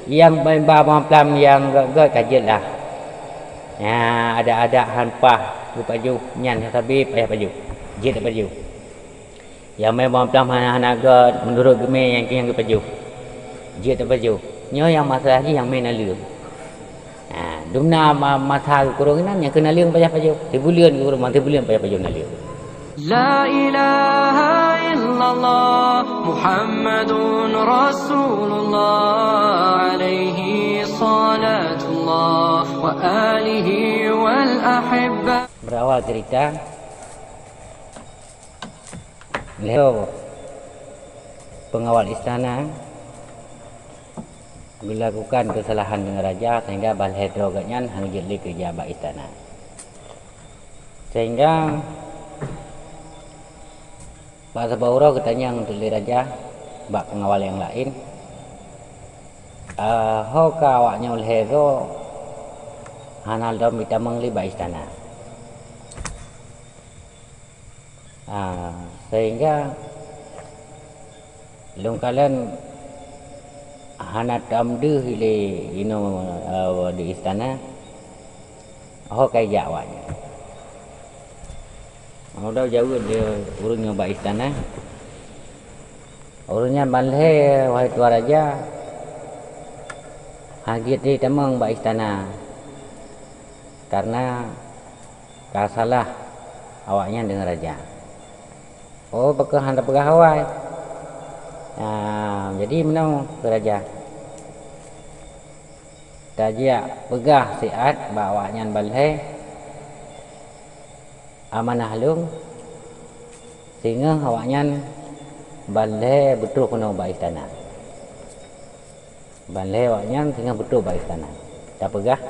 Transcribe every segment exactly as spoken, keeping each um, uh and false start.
Nyang ba-, ba-, ba-, mamplam nyang gét-gét ka jeuet lah. Nya, adak-adak han paih geupajoh, nyan sabe payah pajoh. Jeuet pajoh. Nyang mé mamplam hana, hana gét, meunurot geumé nyang, nyang geupajoh. Jeuet pajoh. Nyoe nyang masalah jih nyang mé naleueng. Ha, dumna ma-, masa geukurong inan nyang keu naleueng payah pajoh. Sibuleuen geukurong, sibuleuen payah pajoh naleueng. La ilaha illallah Muhammadun Rasulullah alaihi salatullah wa alihi wal ahibba. Berawal cerita, lheueh pengawal istana geulakukan keusalahan deungon raja, sehingga ban lhèe droe geuh nyan hana jeuet lé keu jak bak istana. Sehingga bak saboh uroe geutanyong lé raja bak pengawal nyang laén, "Ah, ho ka awaknyoe lhèe droe hana lom jitamong lé bak istana?" Ah, sehingga lôn kalon hana tam deuh lé inoe, eh, di istana, ho ka jijak awaknyan. Udah jaweueb lé ureueng nyoe bak istana. Ureueng nyan ban lhèe, wahai tuan raja, hana jeuet lé tamong bak istana, karena ka salah awaknyan deungon raja. Oh, pakon hana peugah awai? Nah, jadi meunoe keu raja. Tajak peugah siat bak awaknyan ban lhèe amanah lôn, singoh awaknyan ban lhèe beutroh keunoe bak istana. Ban lhèe awaknyan singoh beutroh bak istana. Tapeugah,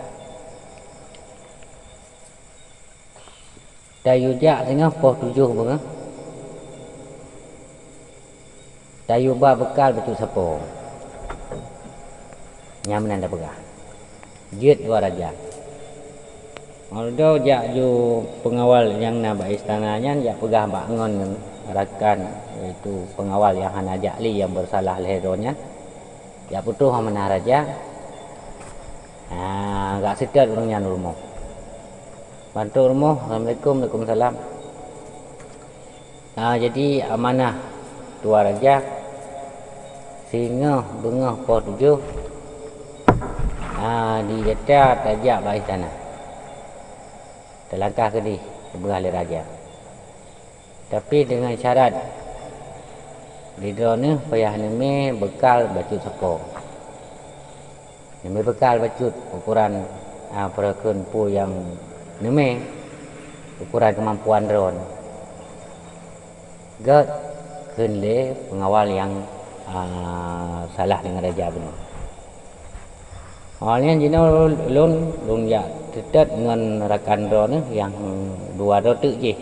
tayue jak singoh poh tujoh beungoh. Tayue ba beukal bacut sapo. Nyan meunan tapeugah. Jeuet dua raja. Meunyoe jak ju pengawal nyang na bak istana nyan jak peugah bak ngon rakan, yaitu pengawal nyang hana jak lé nyang beusalah lhèe droe nyan. Jak peutroh amanah raja. Ha, gak seutôt ureueng nyan u rumoh. Ban trok u rumoh, "Assalamualaikum." "Waalaikumsalam." Ah, jadi amanah tuan raja, singoh beungoh poh tujoh, ah, di gata tajak bak istana. Talangkah keudeh, geupeugah lé raja. Tapi deungon syarat, di droeneuh payah neumé beukal bacut sapo. Neumé beukal bacut, ukuran, a, peue kheun peue nyang neumé, ukuran keumampuan droeneuh. Gét kheun lé pengawal nyang, a, salah deungon raja bunoe. Awaknyan jinoe lôn, lôn jak teutet ngon rakan droeneuh nyang dua droe teuk jih.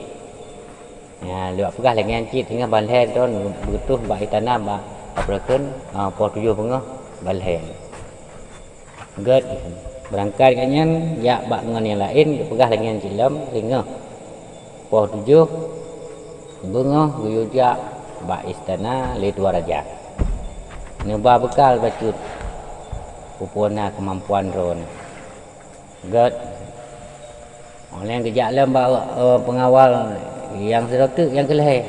Nyan, lôn peugah lagèe nyan cit, singoh ban lhèe droeneuh beutroh bak istana bak, bak peue kheun, a, poh tujoh beungoh ban lhèe. Gét, beurangkat gobnyan jak bak ngon nyang laén, geupeugah lagèe nyan cit lom, singoh poh tujoh beungoh geuyue jak bak istana lé tuan raja. Neuba beukal bacut, peue-peue na keumampuan droeneuh. Gét. Óh lheueh nyan geujak lom bak, eh, peungawal nyang sidroe teuk nyang keu lhèe.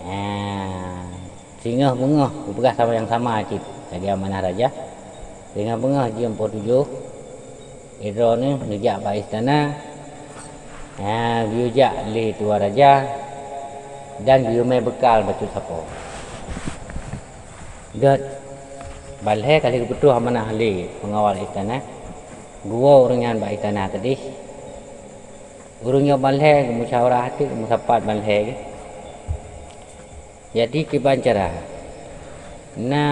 Nah, singoh beungoh geupeugah sama nyang sama cit lagèe amanah raja. Singoh beungoh jeuem poh tujoh, sidroe neuh neujak bak istana. Nah, geuyue jak lé tuan raja dan geuyue mé beukal bacut sapo. Gét, ban lhèe ka lheueh geupeutroh amanah lé peungawal istana, geuwoe ureueng nyan bak istana keudeh. Ureueng nyoe ban lhèe geumusyawarah teuk, geumusapat ban lhèe geuh. Jadi kiban cara, na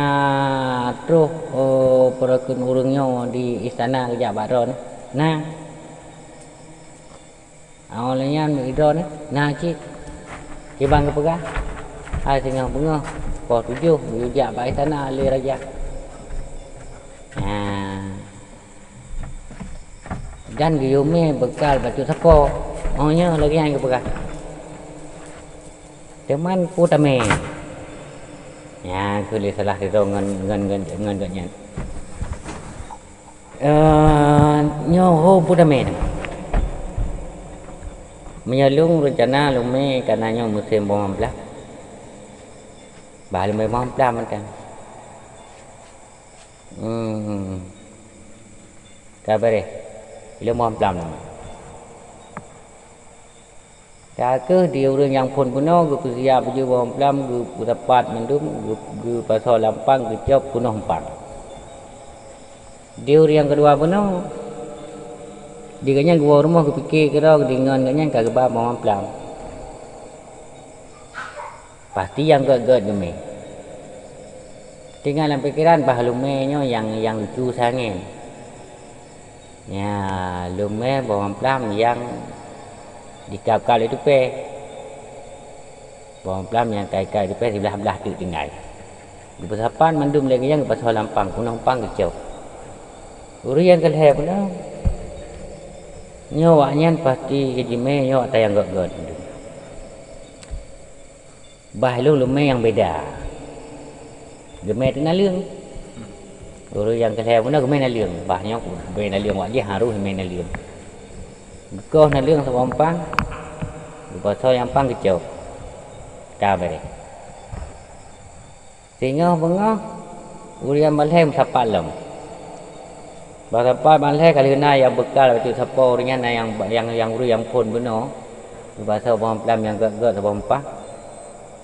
troh, oh, peue kheun ureueng nyoe di istana geujak bak droeneuh? Na. Óh lheueh nyan, bak droeneuh na cit kiban geupeugah, hai singoh beungoh poh tujoh geuyue jak bak istana lé raja. Nah, dan geuyue mé beukal bacut sapo. Óh, nyoe lagèe nyan geupeugah. Teuma peue tamé? Nyan keuh lé salah sidroe ngon, ngon, ngon, ngon gobnyan. Eh, nyoe ho peutamé teuma. Meunyoe lôn reuncana lôn mé ka na nyoe musém boh mamplam. Bah lôn mé boh mamplam mantong. Hmm. Ka beureh. Ilôn boh mamplam teuma. Ka kheueh di ureuëng nyang phon bunoe geupeusiap baju boh mamplam, geupeusapat mandum, geu-, geupasoe lam pang, geucok peunoh pang. Di ureuëng nyang keudua bunoe, di gobnyan geuwoe rumoh geupike keudroe deungon gobnyan ka geuba boh mamplam. Pasti nyang gét-gét geumé. Tinggai lam pikeran bah lôn mé nyoe nyang, nyang lucu sangen. Nya, lôn mé boh mamplam nyang dikab-kab lé tupée. Boh mamplam nyang kai-kai tupée siblah-blah teuk tinggai. Geupeusapat mandum lé gobnyan geupasoe lam pang, peunoh pang geucok. Ureuëng nyang keulhée bunoe, nyoe awaknyan pasti geujimé nyoe ata nyang gét-gét mandum. Bah lôn lôn mé nyang beda. Geumé teuk naleueng. Ureuëng nyang keulhée bunoe geumé naleueng. Bah nyoe geumé naleueng, awak jih harôh mé naleueng. Geukoh naleueng saboh pang, geupasoe nyang pang geucok. Ka beureh. Singoh beungoh, ureuëng nyang ban lhée meusapat lom. Bah sapat ban lhée ka lheueh na nyang beukal bacut sapo ureuëng nyan na nyang, nyang, nyang ureuëng nyang phon bunoe, geupasoe boh mamplam nyang gét-gét saboh pang.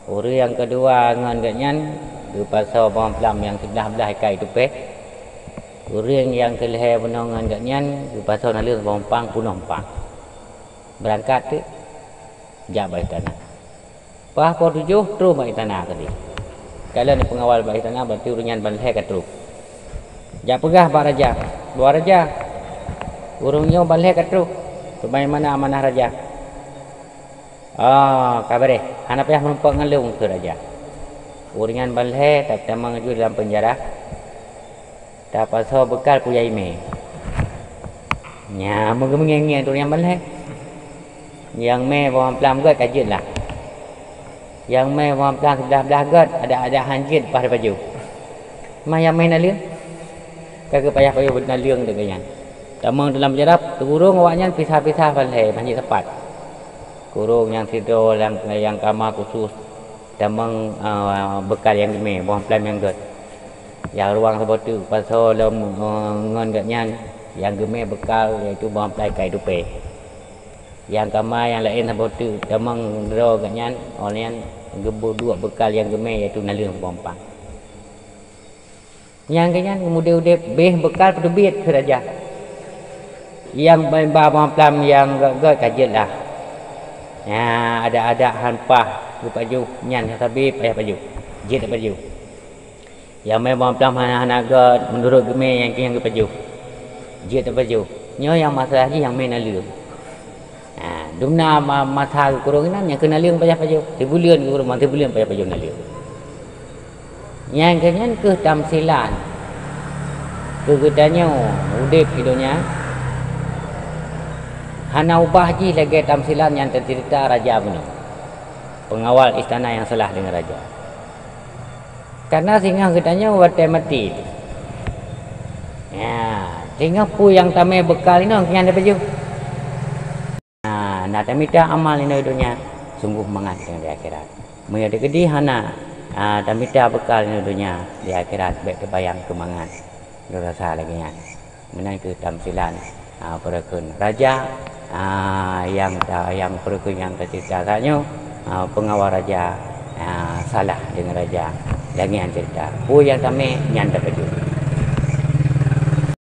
Ureuëng nyang keudua ngon gobnyan geupasoe boh mamplam nyang siblah-blah ikai tupée. Ureuëng nyang keulhée bunoe ngon gobnyan geupasoe naleueng saboh pang peunoh pang. Beurangkat teuk jak bak istana. Bah poh tujoh troh bak istana tadi. Kalon peungawal bak istana, berarti ureuëng nyan ban lhée ka troh. Jak peugah bak raja, "Wahai raja, ureuëng nyoe ban lhée ka troh. Sebagaimana amanah raja." "Ah, ka beureh, hana payah meurumpok ngon lôn," kheun raja. Ureuëng nyan ban lhée, tapi tamong laju dalam peunjara. Tapasoe beukal peue nyang imé. Nya, meungieng-ngieng ureuëng nyang ban lhée. Nyang mé boh mamplam gét ka jeuet lah. Nyang mé boh mamplam siblah-blah gét, adak-adak han jeuet paih pajoh. Mah nyang mé naleueng? Ka geupayah pajoh naleueng deungon nyan. Tamong dalam peunjara, teugurong awaknyan pisah-pisah ban lhée, ban jeuet sapat. Kurong nyang sidroe lam, nyang kama khusus tamong, ah, beukal nyang geumé, boh mamplam nyang gét. Nyang ruwang saboh teuk pasoe lom, eh, ngon gobnyan, nyang geumé beukal, yaitu boh mamplam ikai tupée. Nyang kama nyang laén saboh teuk tamong droe gobnyan, awaknyan geubeuduek beukal nyang geumé, yaitu naleueng saboh pang. Nyang gobnyan geumudeb-udeb, béh beukal peuteubiet keu raja. Nyang ba boh mamplam nyang gét-gét ka jeuet lah. Nya, adak-adak han paih geupajoh, nyan sabe payah pajoh. Jeuet pajoh. Nyang mé boh mamplam hana, hana gét, meunurot geumé nyang, nyang geupajoh. Jeuet tapajoh. Nyoe nyang masalah jih nyang mé naleueng. Ha, dum na ma-, masa geukurong inan nyang keu naleueng payah pajoh. Sibuleuen geukurong, sibuleuen payah pajoh naleueng. Nyang keu nyan keuh tamsilan keu geutanyoe udeb di donya. Hana ubah jih lagée tamsilan nyang teuceurita raja bunoe. Peungawal istana nyang salah deungon raja. Karena singoh geutanyoe watée maté. Ya, singoh peue nyang tamé beukal inoe nyan tapajoh. Na, na tamita amal inoe donya, sunggoh mangat di akhirat. Meunyoe teukeudi hana, a, tamita beukal inoe donya, di akhirat bék teubayang keu mangat. Lôn rasa lagée nyan. Meunan kheueh tamsilan, a, peureukeuen raja, a, nyang ta-, nyang peureukeuen nyang teuceurita saat nyoe, a, peungawal raja, a, salah deungon raja. Lagée nyan ceurita. Peue nyang tamé, nyan tapajoh.